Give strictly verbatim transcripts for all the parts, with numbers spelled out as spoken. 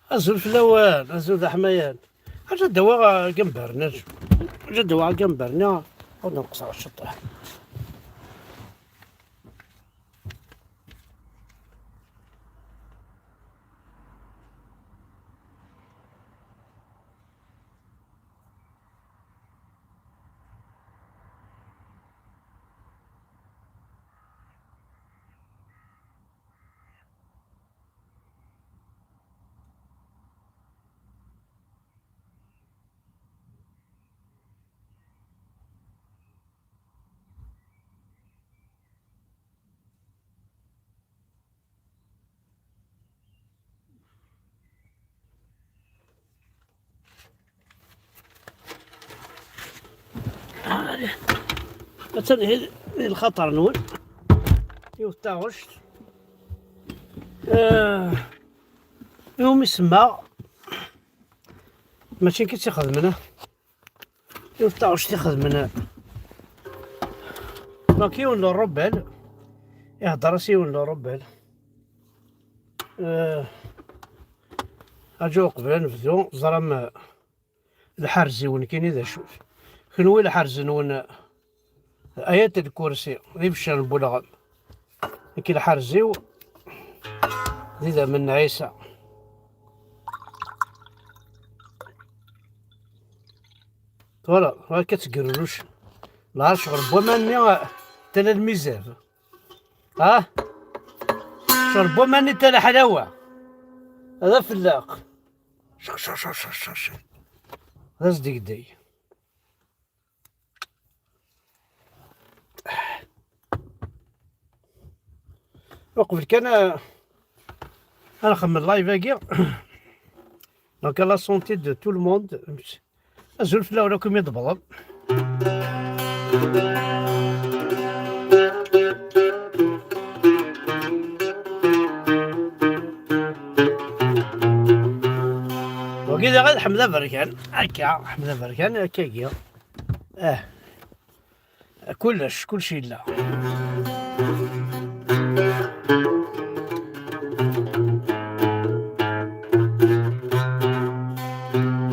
Azul fell-awen, azul d aḥmayan. Ḥaǧa d-awiɣ agambar-nni. Ḥaǧa d-awiɣ agambar-nni. Ad nqeṣṣer ciṭṭaḥ. Attan di, di lxaṭer-nwen. Yiwet taɣect. Ah, iwumi semmaɣ. Mačči nekk i tt-ixedmen, ah. Yiwet taɣect i xedmen. Donc, yiwen n ṛṛubal. Ihedder-as yiwen n ṛṛubal. Eh, aǧu uqbel ad nebdu, ẓram, eh, lḥerz-iw nekkini d acu-t. Kenwi lḥerz-nwen, eh, Ayat Lkursi, d ibeccan n Bulɣem. Nekk lḥerz-iw d idammen n Ɛisa. Twalaḍ, akka ttgerrucen. Lɛerc ɣer waman-nni, tala lmizab. Ha? Ɣer waman-nni, tala ḥlawa. Hada fellaq. Caq, caq, caq, caq, caq, caq. D asdegdeg. Uqbel kan, ah, ad nxemmem live-agi. Donc, à la santé de tout le monde. Azul fell-awen akk imi d-tewwḍem. Wagi daɣ ad Ḥmed Aberkan. Akka, Ḥmed Aberkan, akkagi. Ah. Kullec, kullec yella.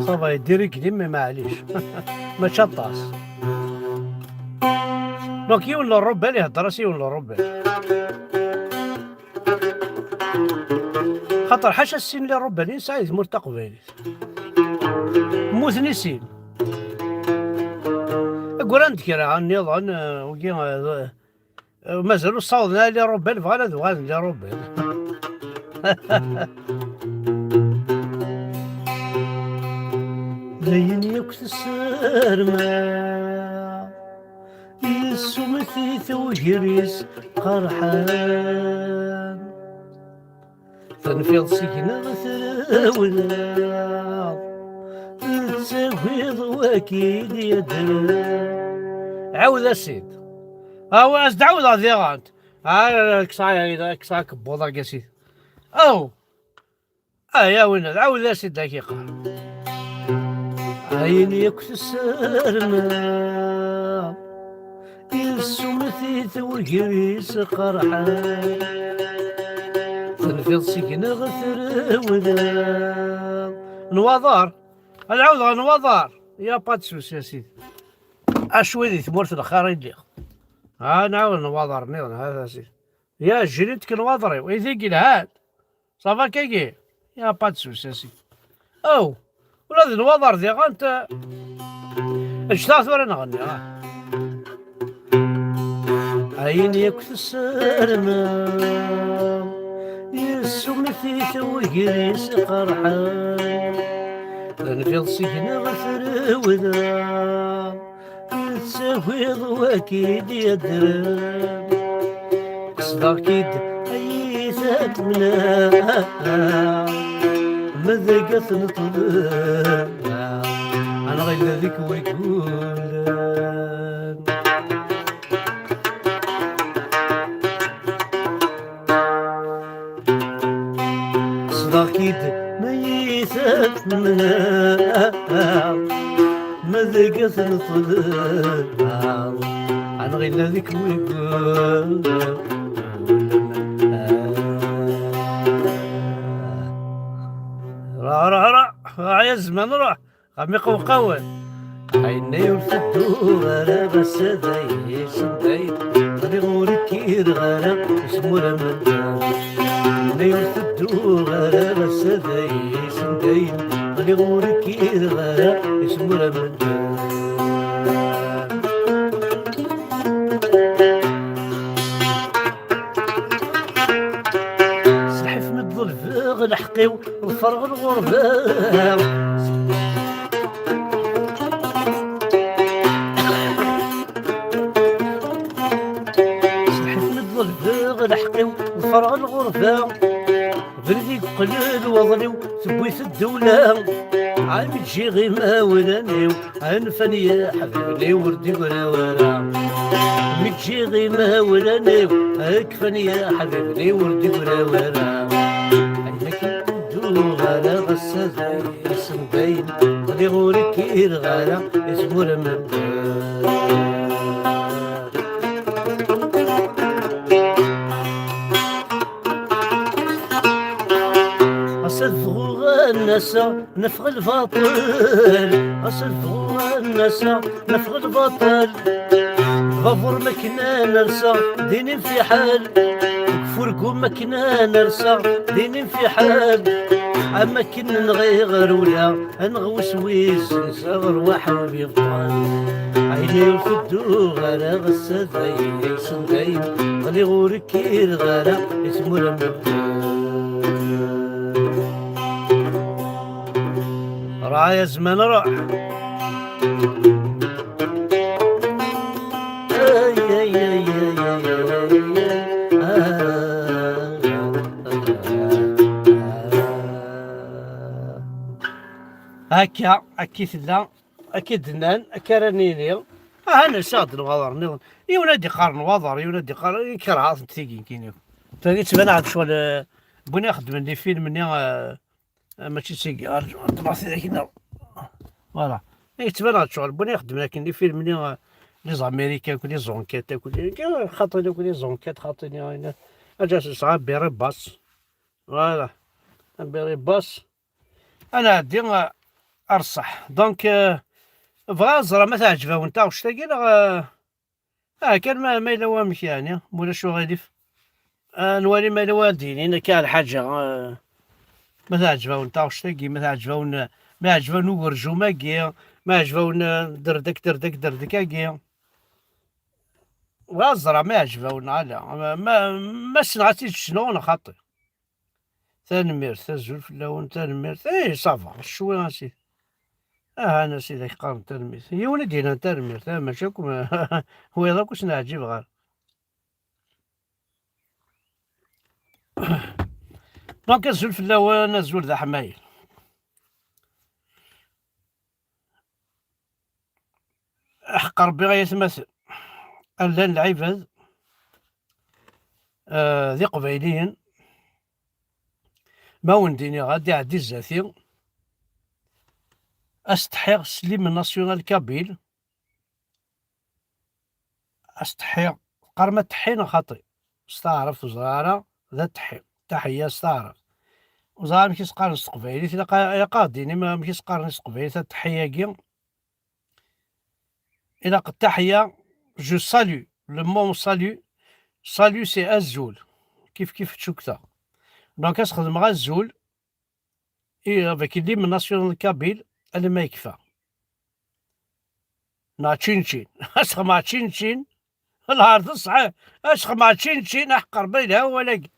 Ça va, yeddi rreglim, mais maɛlic. Mačči aṭas. Donc, yiwen n ṛṛubal, ihedder-as yiwen n ṛṛubal. Xaṭer ḥaca sin n ṛṛubal i nesɛa di tmurt taqbaylit. Mmuten i sin. Agran d kra nniḍen, eh, wagi, eh, eh, mazal ur ssawḍen ara les rebelles, bɣan ad uɣalen les rebelles. D ayen yakk tessarem. Yessumet-it wger-is qerḥen. Tenfiḍ seg-neɣ trawleḍ, tettagiḍ waki d-yaddren. Ɛawed-as-id. Awa, as-d-ɛawdeɣ diɣen. Ah, kkseɣ, kkseɣ akebbuḍ-agi a sidi. Aw! Aya winna, d ɛawed-as-id ad k-iqqar. Ayen yakk tessarmeḍ, yessumet-it wger-is qerḥen. Tenfiḍ seg-neɣ trewleḍ. Nwaḍer, ad ɛawdeɣ nwaḍer. Y a pas de souci a sidi. Acwi di tmurt n lxir i lliɣ. Ha nɛawed nwaḍer nniḍen, ha a sidi. Ya, jrint kan waḍriw. I tigi lhan. Ça va kagi? Y a pas de souci, a sidi. Oh, ula d nwaḍer diɣen. Ǧǧet-aɣ tura nɣenni, ah. Ayen yakk tessarmeḍ, yessumet-it wger-is qerḥen. Tenfiḍ seg-neɣ trewleḍ. Tettagiḍ waki d-yaddren. Qesdeɣ-k-id ay tamna, ma deg at neṭḍen, anɣil deg wigulen. Qesdeɣ-k-id ma yi-tafeḍ, ma deg-s neṭleɣ, anɣila deg wigul. Ruḥ, ruḥ, ruḥ, ruḥ, ay azman, ruḥ. Ɣer mi qewqawen. Ɛinni ur tedduɣ ara, ass-a d ay isendayen. Ɣliɣ ur kkireɣ ara, isem ur amendal. Ɛinni ur tedduɣ ara, ass-a d ay isendayen. Ɣliɣ ur kkireɣ ara, isem ur amendal. S lḥif mi d-ḍelbeɣ lḥeqq-iw, ḍferɣ lɣerba. S lḥif mi d-ḍelbeɣ lḥeqq-iw, ḍferɣ lɣerba. Abrid i yeqqel lwaḍn-iw, tewwi-t ddewla. Ɛni ǧǧiɣ imawlan-iw, anfan yiḥbiben-iw ur d-igra wara. Mi ǧǧiɣ imawlan-iw, akfan yiḥbiben-iw ur d-igra wara. Ayen akken ur dduɣ ara, ass-a d ass n dayen, ɣliɣ ur kkireɣ ara, isem ur amendal. Ass-a ad bɣuɣ ad n-aseɣ, neffeɣ lbaṭel. Ass-a ad bɣuɣ ad n-aseɣ, neffeɣ lbaṭel. Lbabuṛ makken ad nerseɣ, din infiḥel. Deg ufurgu makken ad nerseɣ, din infiḥel. Am akken nɣiɣ rewla, ad nɣewwes wis nsa rrwaḥ-iw d ibṭel. Ɛinni ur tedduɣ ara, ass-a d ayen yessendayen, ɣliɣ ur kkireɣ ara, isem ur amendal. Ruḥ ay azman, ruḥ. Ay, ay, ay, ay, ay, ay, ay, ay. Ah. Akka, akka i tella, akka i d-nnan, akka ara nini. Aha, nersa-d nnwaḍer nniḍen. Yiwen ad d-iqqar nnwaḍer, yiwen ad d-iqqar, kerheɣ-tent tigi-nkini. Tagi tettban-aɣ-d ccɣel, eh, wwin ixeddmen les films-nni, eh, eh, mačči d tigi, rǧu, ad ṭṭmeɣ tidak-nneɣ. Voilà. Yettban-aɣ-d ccɣel, wwin ixeddmen akken les films-nni, eh, les Américains, akk les enquêtes, akk les, xaṭini, akk les enquêtes, xaṭini, ayen, aǧa sɛa Berry Bass. Voilà. Berry Bass. Ad nɛeddi, eh, ar ṣṣeḥ. Donc, eh, bɣiɣ ad ẓreɣ ma teɛǧeb-awen taɣect-agi neɣ, eh, ah, kan ma, ma yella wamek, yeɛni, ma ulac uɣilif. Ah, nwali ma yella wa d-yinin akka lḥaǧa, eh, ma teɛǧeb-awen taɣect-agi, ma teɛǧeb-awen, ma yeɛǧeb-awen ugerjum-agi, ma yeɛǧeb-awen, eh, derdek, derdek, derdek-agi. Bɣiɣ ad ẓreɣ ma yeɛǧeb-awen neɣ ala. Ma, ma, ma ssneɣ ad tt-id-cnuɣ neɣ xaṭi. Tanemmirt, azul fell-awen, tanemmirt. Eh, ça va, ccwi a sidi. Aha, a sidi, ak qqaren tanemmirt. Yiwen i d-yennan tanemmirt, ah, mačči akk, wiyaḍ akk ur sen-ɛǧibeɣ ara. Donc, azul fell-awen, azul d aḥmayel. Ḥeqq Rebbi ay atmaten, llan lɛibad, eh, d iqbayliyen, ma wen-d-iniɣ ad d-iɛeddi zdat-i, ad s-tḥiɣ s l'hymne national kabyle, ad s-tḥiɣ, teqqarem ateḥḥi neɣ xaṭi? S taɛrabt ur ẓriɣ ara, d ateḥḥi, taḥeyya s taɛrabt. Ur ẓriɣ amek i s-qqaren s teqbaylit, ilaq a, ilaq ad d-tinim amek i s-qqaren s teqbaylit ateḥḥi-agi. Ilaq taḥeyya, je salue, le mot salut, salut c'est azul, kif kif tcukta. Donc ad s-xedmeɣ azul, et avec l'hymne national kabyle, alamma yekfa. Neɣ činčin. Ad s-xedmeɣ činčin. Lɛerḍ ṣṣeḥ. Ad s-xedmeɣ činčin, aḥeqq Rebbi yelha wawal-agi.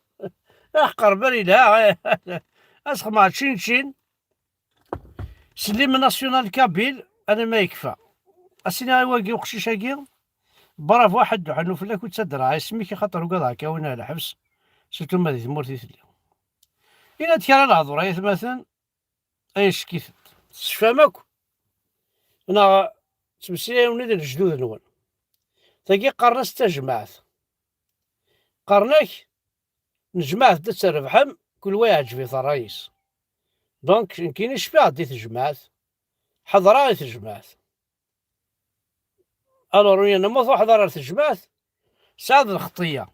Aḥeqq Rebbi yelha. Ad s-xedmeɣ činčin. S l'hymne national kabyle, alamma yekfa. As-iniɣ i wagi uqcic-agi, bravo, ḥedd uḥennu fell-ak, ur ttadreɣ isem-ik, axaṭer ugadeɣ ad k-awin ar lḥebs, surtout ma di tmurt i telliḍ. Ini-d kra lehdur, ay atmaten, ay ackiten. Tecfam akk? Neɣ ttmeslayen-d lejdud-nwen? Tagi qqaren-as tajmaɛt. Qqaren-ak, nejmaɛt-d ad trebḥem, kul wa yeɛǧeb-it ṛṛay-is. Donc, nekkini cfiɣ-d i tejmaɛt, ḥeḍreɣ i tejmaɛt. Alors, yerna ma tṛuḥeḍ ar tejmaɛt, tesɛiḍ lxeṭṭiyya.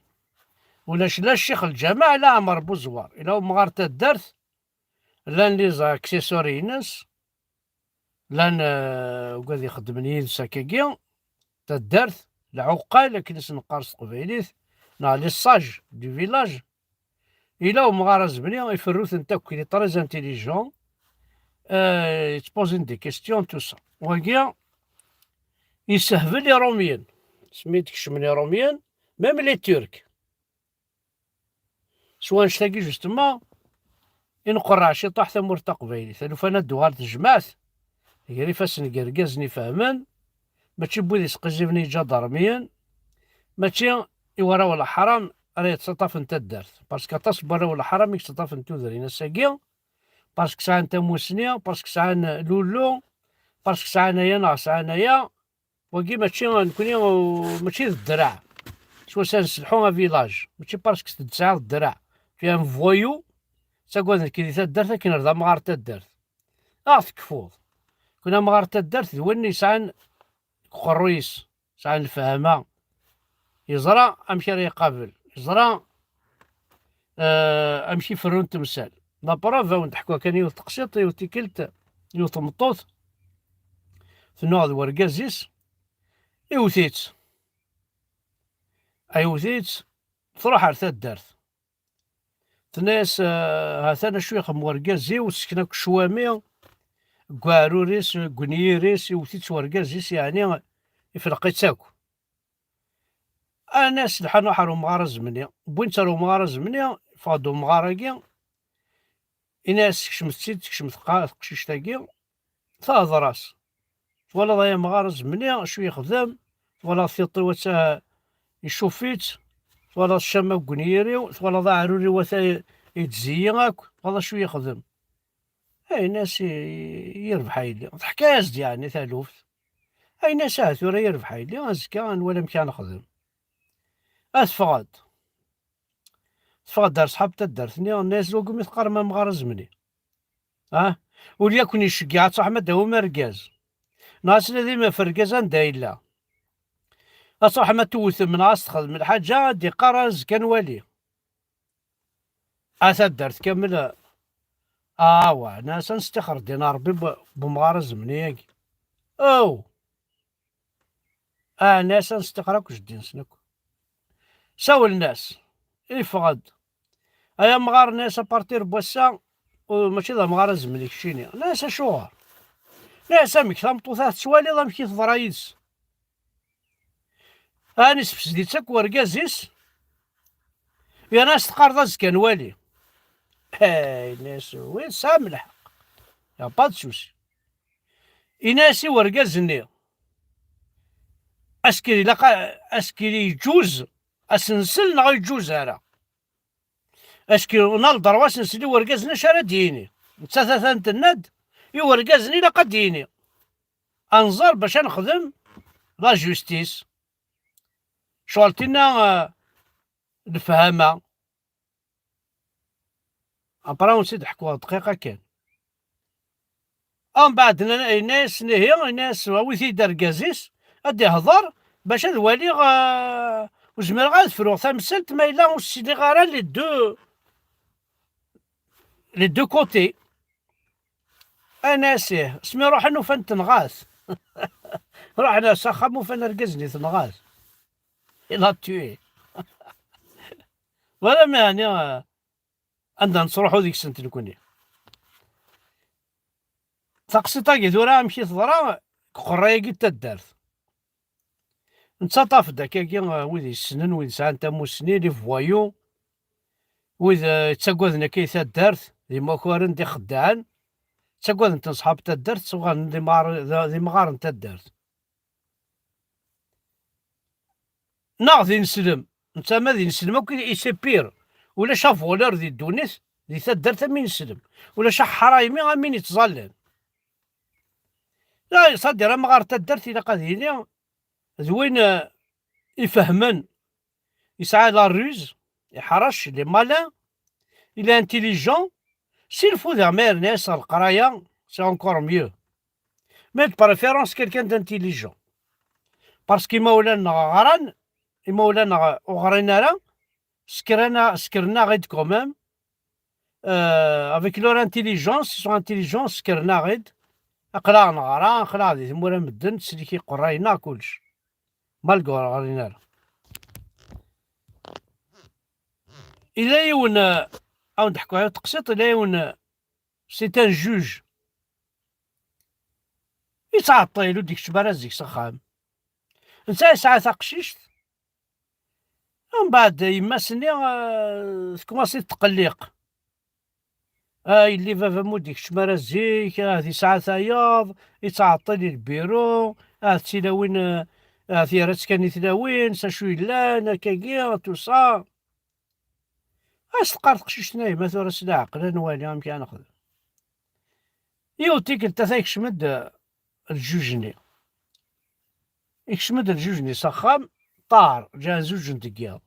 Ulac la ccix lǧameɛ, la Ɛmer Buzwar, la umɣar taddart, Llan les accessoires-ines, llan, eh, wigad ixeddmen yid-s akkagi, taddart, lɛuqqal, akken i s-neqqar s teqbaylit, neɣ les sages du village. Yella umɣar azemni, iferru-tent akk, il est très intelligent, eh, yettpozi-n des questions, tout ça. Wagi, yessehbel Iṛumyen. Asmi i d-kecmen Iṛumyen, même les Turcs. S wanect-agi, justement, i nqerreɛ ciṭuḥ tamurt taqbaylit. Alufan ad d-tuɣal tejmaɛt, gar ifassen n yergazen ifehmen, mačči n wid isqizziben iǧadarmiyen, mačči i warraw n leḥram ara yettaṭṭafen taddart. Parce que aṭas n warraw n leḥram i yettaṭṭafen tudrin ass-agi, parce que sɛan tamusni, parce que sɛan lullu, parce que sɛan aya neɣ sɛan aya. Wagi mačči, nekkni, mačči d ddreɛ. S wass-a neselḥu a village. Mačči parce que tesɛiḍ ddreɛ. Tu es un voyou, ttagaden-k di taddart akken ar d amɣar n taddart. Ad aɣ-tekfuḍ. Kun amɣar n taddart d win yesɛan deg uqerruy-is, yesɛan lefhama. Yeẓra amek ara iqabel. Yeẓra, eh, amek i ferrun temsal. La preuve, ad wen-d-ḥkuɣ kan yiwet teqsiṭ, yiwet tikkelt, yiwet tmeṭṭut, tennuɣ d wergaz-is, iwet-itt. Iwet-itt, truḥ ar taddart. Tenna-yas, eh, ha-t-an acu ixeddem wergaz-iw, sken akk ccwami, deg uɛrur-is, deg unyir-is, iwet-itt wergaz-is, yeɛni ifleq-itt akk. Anas lḥan ruḥ ar umɣar azemni. Wwin-tt ar umɣar azemni, yeffeɣ-d umɣar-agi, ini-as, "Sekcmet-tt-id, sekcmet qa-, teqcict-agi, tehder-as. Twalaḍ ay amɣar azemni, acu yexdem? Twalaḍ tiṭ-iw atta icuff-itt? Twalaḍ ccama deg unyir-iw? Twalaḍ aɛrur-iw ata yettezzi akk? Twalaḍ acu yexdem?" Ayen-as i, yerbeḥ a yelli. Teḥka-yas-d yeɛni taluft. Ayen-as, "Aha tura yerbeḥ a yelli, azekka ad nwali amek ara nexdem." A teffeɣ-d. Teffeɣ-d ar ṣṣḥab taddart-nni, tenna-yas, "Wagi mi teqqarem amɣar azemni, ah, ur yakk-n iceggeɛ ad truḥem ad d-tawim argaz, neɣ ad tnadim ɣef urgaz anda yella, ad truḥem ad tewtem neɣ ad s-txedmem lḥaǧa, ad d-iqqar azekka ad nwali." A taddart kamel, awa, nnan-as, "Ad nestixer ddin n Ṛebbi b-, bumɣar azemni-agi." Aw! Ɛni ad nestixer akk jeddi-nsen akk. Sawlen-as, yeffeɣ-d. Ay amɣar, nnan-as, apartir n wass-a, ur, mačči d amɣar azemni keččini. Nnan-as, acuɣer? Nnan-as, amek tameṭṭut-a tettwaliḍ amek i teḍra yid-s? Ɛni sefsed-itt akk wergaz-is? Yerna as-teqqareḍ azekka nwali. Hey, nnan-as, oui, tesɛam lḥeqq. Y a pas de souci. Ini-as i wergaz-nni, est-ce qu'il ilaq a-, est-ce qu'il yeǧǧuz ad s-nsel neɣ ur yeǧǧuz ara? Est-ce qu'on a le droit ad s-nsel i wergaz-nni acu ara d-yini? Nettat atan tenna-d i wergaz-nni ilaq ad d-yini. Ad nẓer bac ad nexdem la justice. Ccɣel tinna, eh, lefhama. Après, ur s-id-ḥkuɣ dqiqa kan. Mbeɛd, nnan-, yenna-yasen ihi, yenna-yas, awit-iyi-d argaz-is, ad d-ihḍer, bac ad waliɣ, eh, ur zmireɣ ad fruɣ tamsalt ma yella ur ssiliɣ ara les deux, les deux côtés. Anasi, asmi ruḥen ufan tenɣa-t. Ruḥen s axxam ufan argaz-nni tenɣa-t. Il a tué. Wala meɛni, eh, anda nettruḥu deg-sent nekni. Taqsiṭ-agi tura amek i teḍra deg uqerray-agi n taddart. Nettaṭṭaf-d akkagi, eh, wid yessnen, wid sɛan tamusni, les voyous, wid, eh, yettaggaden akka i taddart, d imakaren, d ixeddaɛen, ttaggaden-ten ṣṣḥab taddart, ttaggaden d imɣar-, d, d imɣaren n taddart. Neɣ d ineslem. Netta ma d ineslem akk i, i c'est pire. Ulac avoleur di ddunit, di taddart am ineslem. Ulac aḥraymi am win yettẓallan. La, c'est-à-dire amɣar n taddart ilaq ad yili d win, eh, ifehmen, yesɛa la ruse, iḥrec, il est malin, il est intelligent. Si lfud ma yerna-yas ɣer leqraya, c'est encore mieux. Mais de préférence quelqu'un d'intelligent. Parce que imawlan-nneɣ ɣran, imawlan-nneɣ ur ɣrin ara, sekren-a-, sekren-aɣ-id quand même. euh, avec leur intelligence, ils sont intelligents, kkren-aɣ-id, aql-aɣ neɣra, aql-aɣ di tmura medden, ttsellik iqerray-nneɣ kullec. Malgré ur ɣrin ara. Yella yiwen, euh, ad wen-d-ḥkuɣ yiwet teqsiṭ, yella yiwen, euh, c'est un juge. Yettɛeṭṭil, ur d-ikeččem ara zik s axxam. Netta yesɛa taqcict, mbeɛd yemma-s-nni, euh, tkumaṣi tettqelliq. A yelli, baba-m ur d-ikeččem ara zik, ah, di ssaɛa tayeḍ, yettɛeṭṭil i lbiru, ah, d tilawin, ah, yerra-tt kan i tlawin, s acu yellan, akkagi, tout ça. As teqqar teqcict-nni, ma tura s leɛqel, ad nwali amek ara nexdem. Yiwet tikkelt, ata yekcem-d, ah, lǧuj-nni. Ikcem-d lǧuj-nni s axxam, ṭar, ǧan zuǧ n deg yiḍ.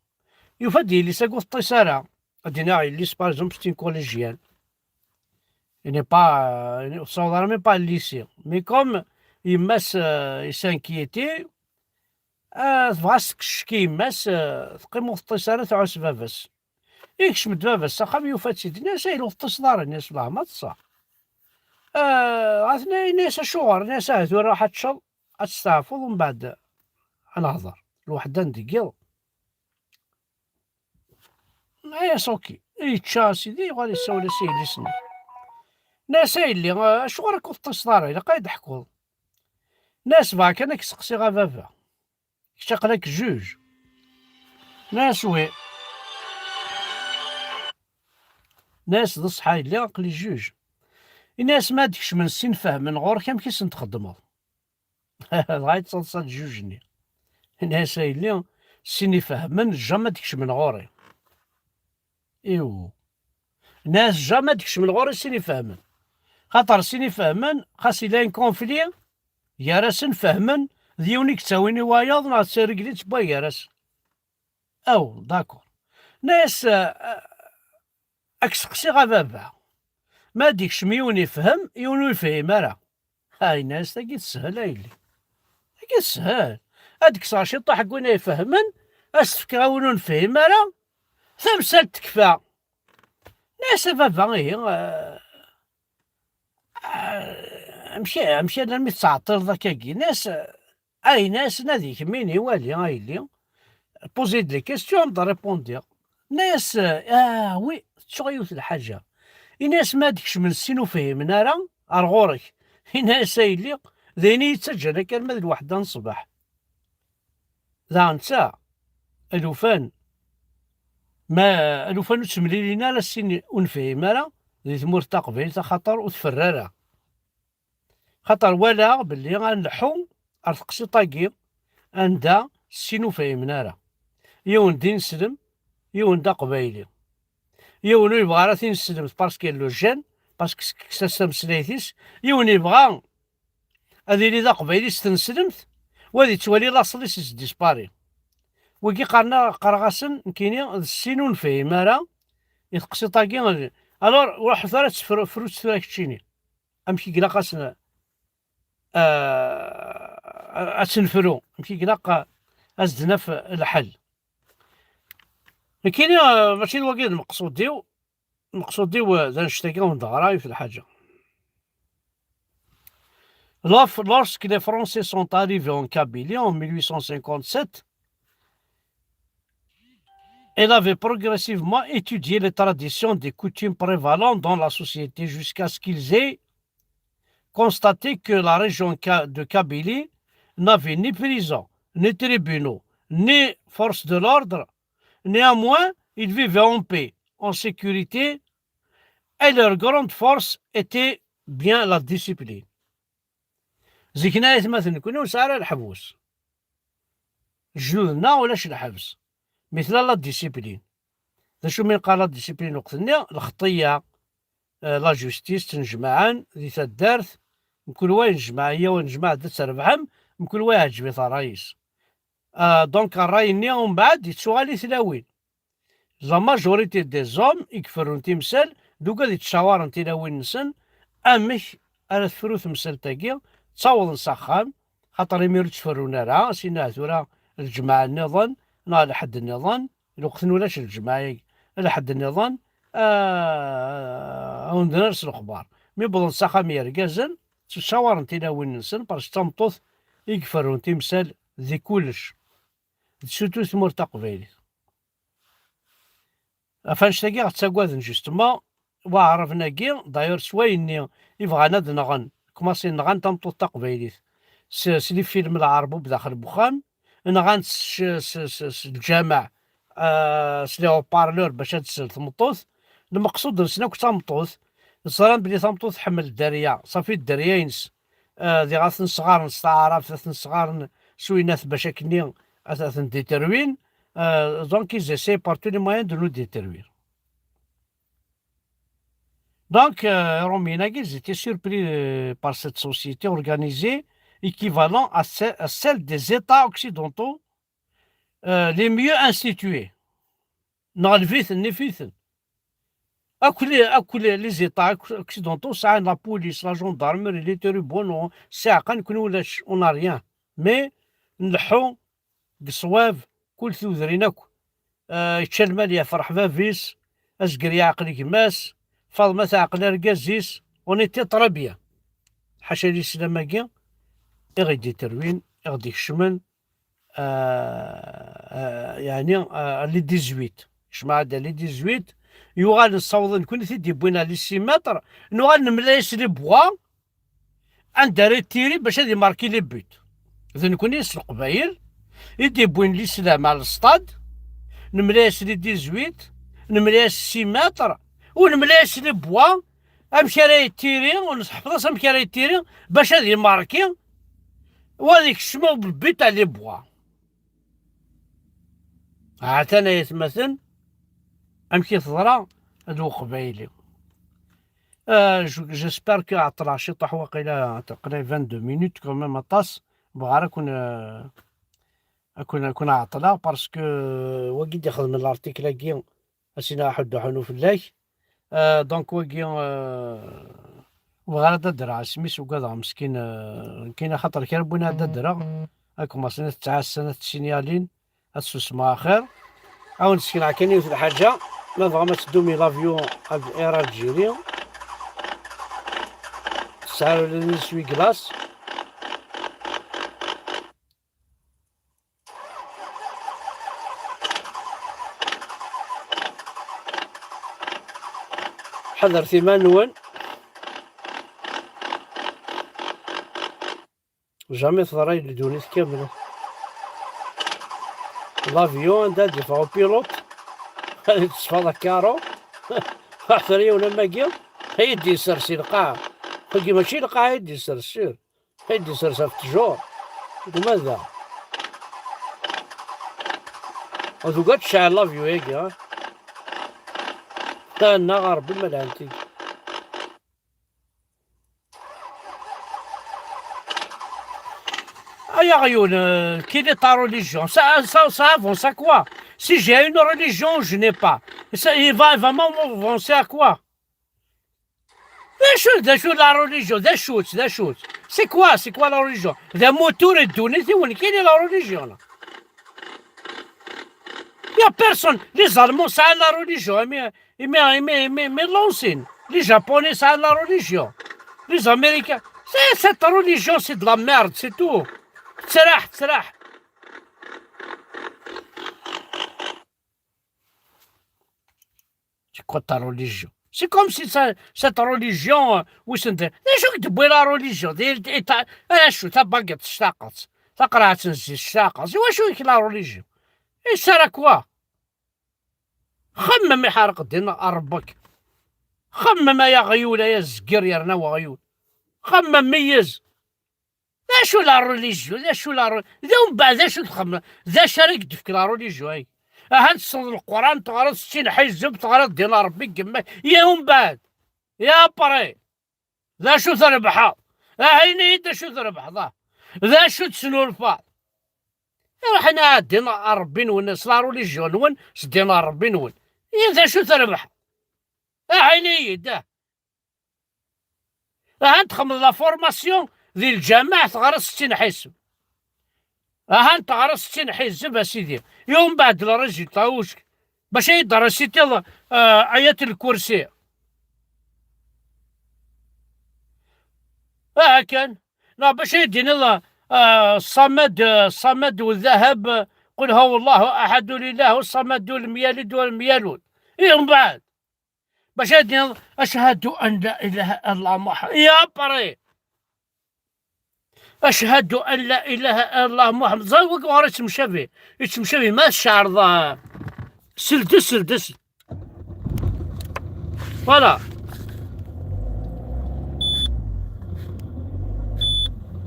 Yufa-d yelli-s-agi ur teṭṭis ara. Ad d-iniɣ yelli-s, par exemple, c'est une collégienne. Il n'est pas, euh, ur tessaweḍ ara même pas lycée. Mais comme yemma-s, euh, i s'inquiéter, euh, tebɣa ad s-tekkes ccek i yemma-s, euh, teqqim ur teṭṭis ara, tɛuss baba-s. Ikcem-d baba-s s axxam, yufa-tt-id. Ini-as, "Ay, ur teṭṭiseḍ ara." Ini-as, "Lah, ma ṭṭseɣ." Euh, ɣa tenna-, ini-as, "Acuɣer?" Ini-as, "Ah, tura ruḥ ad teččeḍ, ad testeɛfuḍ, mbeɛd ad nehḍer." Lweḥda n deg yiḍ. Nna-yas, "Ok." Yečča a sidi, yuɣal yessawel-as i yelli-s-nni. Nna-yas, "A yelli, acuɣer akka ur teṭṭiseḍ ara? Ilaq ad yi-d-teḥkuḍ." Nna-yas, "Bɣa kan ad k-seqsiɣ a baba. Kečč aql-ak juj." Nna-yas, "Oui." Nna-yas, "D ṣṣeḥ a yelli, aql-i juj." Ini-as, "Ma ad d-kecmen sin fehmen ɣur-k, amek i sen-txeddmeḍ?" Dɣa yettaḍsa-d juj-nni. Ini-as, "A yelli, sin ifehmen, jamais ad d-kecmen ɣur-i." Iw. Ini-as, "Jamais ad d-kecmen ɣur-i sin ifehmen." Xaṭer sin ifehmen, xas yella un conflit gar-asen, fehmen, d yiwen i yettawin i wayeḍ, neɣ d targlit n wagar-asen. Aw, d'accord. Nna-yas, "Ah, ah, ad k-seqsiɣ a baba, ma ad d-ikcem yiwen ifhem, yiwen ur yefhim ara?" Ha, yenna-yas, "Tagi teshel a yelli. Tagi teshel. Ad d-kkseɣ ciṭṭaḥ n win ay ifehmen, ad s-t-fkeɣ i win ur nefhim ara, tamsalt tekfa." Nna-yas, "A baba, ihi, eh, eh, amek, amek alammi tettɛeṭṭileḍ akkagi?" Nna-yas, "Ayen-as nadi kemmini wali a yelli, poser-d les questions, ad d-répondiɣ." Nna-yas, "Ah oui, tettuɣ yiwet lḥaǧa." Ini-as, "Ma ad kecmen sin ur fhimen ara ar ɣur-k, ini-as a yelli, d ayen i yi-ttaǧǧan akka arma d lweḥda n ṣṣbeḥ." Daɣen netta, alufan, ma alufan ur ttemlilin ara sin ur nefhim ara di tmurt taqbaylit, axaṭer ur tferra ara. Xaṭer walaɣ belli ad nleḥḥu ar teqsiṭ-agi anda sin ur fhimen ara. Yiwen d ineslem, yiwen d aqbayli. Yiwen ur yebɣi ara tineslemt parce qu'il le gêne, parce que tekkes-as tameslayt-is. Yiwen yebɣa ad yili d aqbayli s tneslemt, wa ad yettwali laṣel-is yesdispari. Wigi qqaren, qqareɣ-asen nekkini d sin ur nefhim ara i teqsiṭ-agi. Alors, ruḥet ara tefru-, frut tura keččini. Amek i ilaq ad sen-, ah, ad tt-nefru, amek i ilaq ad s-d-naf lḥel. Nekkini, ah, mačči d wagi d lmeqsud-iw, lmeqsud-iw, ah, d annect-agi ur d-ɣra i lḥaǧa. Lof-, lorsque les Français sont arrivés en Kabylie en mille huit cent cinquante-sept, elle avait progressivement étudié les traditions, des coutumes prévalant dans la société jusqu'à ce qu'ils aient constaté que la région Ka-, de Kabylie n'avait ni prison, ni tribunaux, ni force de l'ordre. Néanmoins, ils vivaient en paix, en sécurité, et leur grande force était bien la discipline. Zik-nni ay atmaten, nekkni ur nesɛi ara leḥbus. Lejdud-nneɣ ulac lḥebs. Mi tella la discipline. D acu mi neqqar la discipline lweqt-nni? Lxeṭṭiyya, eh, la justice, ttnejmaɛen di taddart, mkul wa yennejmaɛ, yyaw, nnejmaɛet ad trebḥem, mkul wa iɛǧeb-it ṛṛay-is. Ah, donc, ṛṛay-nni, umbeɛd, yettuɣal i tlawin. La majorité des hommes i iferrun timsal, d ugad yettcawaren tilawin-nsen, amek ara tefru temsalt-agi, ttawḍen s axxam, xaṭer imir ur ttferrun ara, sina tura lǧemɛa nniḍen, neɣ lḥedd nniḍen, lweqt n ulac lǧemɛa-agi, lḥedd nniḍen, ah, ad wen-d-ners lexbar. Mi wwḍen s axxam yergazen, ttcawarent tilawin-nsen, parce que d tameṭṭut i iferrun timsal di kullec. D surtout tmurt taqbaylit. Ɣef annect-agi i ɣ-ttagaden, justement, waɛraben-agi, d'ailleurs, s wayenni i bɣan ad nɣen, kmaṣi nɣan tameṭṭut taqbaylit s, s les films lɛerb u bdaxel n wexxam, nɣan s, s, s, s lǧameɛ, ah, s les haut-parleurs bac ad tsel tmeṭṭut. Lmeqsud-nsen akk d tameṭṭut, ẓran belli tameṭṭut tḥemmel dderya, ṣafi dderya-ines, ah, diɣ ad ten-sɣaren s taɛrabt, ad ten-sɣaren s winnat bac akkenni ad, ad ten-détruin. Euh, donc, ils essaient par tous les moyens de nous détruire. Donc, euh, Rominagis, ils étaient surpris, euh, par cette société organisée équivalent à, ce- à celle des États occidentaux, euh, les mieux institués. Nɣelb-iten, nif-iten. Akk les, akk les, les États occ- occidentaux sɛan la police, la gendarmerie, les tribunaux, ssiɛqa, nekkni ulac, on n'a rien. Mais nleḥḥu deg ṣṣwab, kul tudrin akk. Ah, yečča lmal yefreḥ bab-is, azger yeɛqel gma-s, Faḍma teɛqel argaz-is, on était très bien. Ḥaca lislam-agi i ɣ-d-iterwin, i ɣ-d-ikecmen, ah, ah, yeɛni, ah, les dix-huit. Jmaɛda les dix-huit, yuɣal nessaweḍ nekkni t-id-yewwin ɣer les six mètres, nuɣal nemlay-as les bois, anda ara yettiri bac ad imarki les buts. D nekkni s Leqbayel i d-yewwin lislam ar lestad, nemlay-as les dix-huit, nemlay-as six mètres, u nemlay-as les bois, amek ara yettiri, u nesseḥfeḍ-as amek ara yettiri, bac ad imarki, u ad ikcem le but à les bois. Ha-t-an ay atmaten, amek i teḍra d Uqbayli. Euh, je- j'espère que ɛeṭṭleɣ ciṭuḥ, waqila qrib vingt-deux minutes quand même, aṭas. Bɣiɣ ara kun, euh, akun, akun ɛeṭṭleɣ, parce que, euh, wagi d-ixedmen l'article-agi, a Sina Aḥuddu ḥunu fell-ak. Euh, donc wagi, euh, bɣiɣ ara d-adreɣ isem-is, ugadeɣ meskin, euh, nekkini axaṭer kra n win ad d-adreɣ, ad kem-aṣen ad tettɛassan, ad tessinyalin, ad susmeɣ axir. Ad wen-d-sekneɣ kan yiwet lḥaǧa, ma tebɣam ad teddum i l'avion Air Algérie, tesɛa ula d iswi glace. Ḥadret iman-nwen. Jamais teḍra di ddunit kamel. L'avion anda d-yeffeɣ upilote, ad d-tesfaḍ akaru, ḥter yiwen am wagi, ad yi-d-yessers si lqaɛa. Wagi mačči lqaɛa i d-yessers, sûr. Ay d-isers ɣef ttjur. Gma da. Ad ugat tecɛel l'avion-agi, ha? Tanna ɣer Rebbi ma lhant-id. Ay aɣyul, euh, quelle est ta religion? Ça, ça, ça avance à quoi? Si j'ai une religion, je n'ai pas. Ça, il va, il va m'avancer à quoi? D acu, d acu la religion? D acu-tt, d acu-tt? C'est quoi, c'est quoi la religion? D amutur i ddunit-iw, nekkini la religion. Il y a personne. Les Allemands sɛan la religion, imi, imi, imi, imi, imi l'ancien. Les Japonais sɛan la religion. Les Américains. C'est, cette religion, c'est de la merde, c'est tout. Tettraḥ, tettraḥ. C'est quoi ta religion? C'est comme si ça, cette religion, euh, wissen d acu i k-d-tewwi la religion? D, d, ta, acu, tabagiṭ tectaqeḍ, taqerɛet n zzit tectaqeḍ, i wacu-k la religion? Et ça sert à quoi? Xemmem iḥerq ddin n Ṛebbek. Xemmem ay aɣyul, ay azger yerna weɣyul. Xemmem meyyez. D acu la religion? D acu la re-, d umbeɛd d acu txemmem? D acu ara k-d-tefk la religion-agi? Ahat tessneḍ Leqran, teɣreḍ settin ḥizeb, teɣreḍ ddin Ṛebbi deg yemma-k. Ya umbeɛd? Ya après? D acu trebḥeḍ? Aha, ini-yi-d d acu trebḥeḍ, ah? D acu tesnulfaḍ? Iruḥ ina ddin Ṛebbi-nwen, s la religion-nwen, s ddin Ṛebbi-nwen. Ya d acu trebḥeḍ? Aha, ini-yi-d, ah. Ahan txemmeḍ la formation di lǧameɛ, teɣreḍ settin ḥizeb. Ahan teɣreḍ settin ḥizeb, a sidi. I umbeɛd le résultat, uck-, Bac ad yi-d-terrasitiḍ, ah, ayat lkursi. Aha kan. Neɣ bac ad yi-d-tiniḍ, ah, ṣṣamad, ah, ṣṣamad u ddahab, ah, qul huwa Allahu aḥad, lilahu ṣṣamad, ur lam yalid wa lam yulad. Ih, mbeɛd. Bac ad yi-d-tiniḍ, ashhadu an la ilaha illallah Muḥ-, ya pari. Ashhadu an la ilaha illallah Muḥemmed. Ẓer wagi ɣur yettemcabi. Yettemcabi ma tceɛreḍ, ah, seld-, seld-, seld-. Voilà.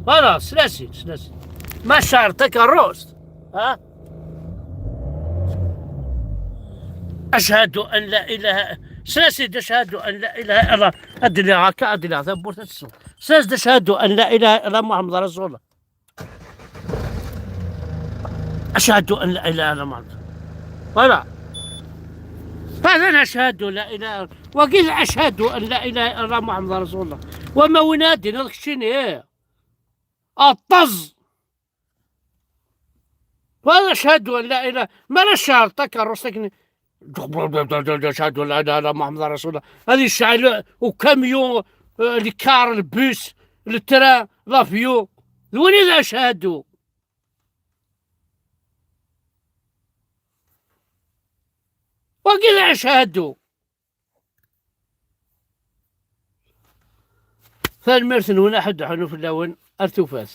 Voilà, s lasi, s lasi. Ma tceɛreḍ takerrust, ha? Ashhadu an la ilaha, s lasi, ashhadu an la ilaha illallah. Ad d-iliɣ akka, ad d-iliɣ tawwurt ad tessu. S lasi, ashhadu an la ilaha illallah Muḥemmed Rasulullah. Ashhadu an la ilaha illa Allah. Voilà. Hada ashhadu la ilaha. Wagi d ashhadu an la ilaha illa Allah Muḥemmed Rasulullah. Wama win ad d-tiniḍ keččini, eh. Aṭṭez. Voilà, ashhadu an la ilaha. Ma la tceɛreḍ takerrust akken, ashhadu an la ilaha illa Muḥemmed Rasulullah. Ad yecɛel ukamyun, eh, lkar, lbus, ltran, l'avion. D win i d ashhadu. Wagi d ashhadu. Tanemmirt-nwen, aḥuddu ḥunu fell-awen, ar tufat.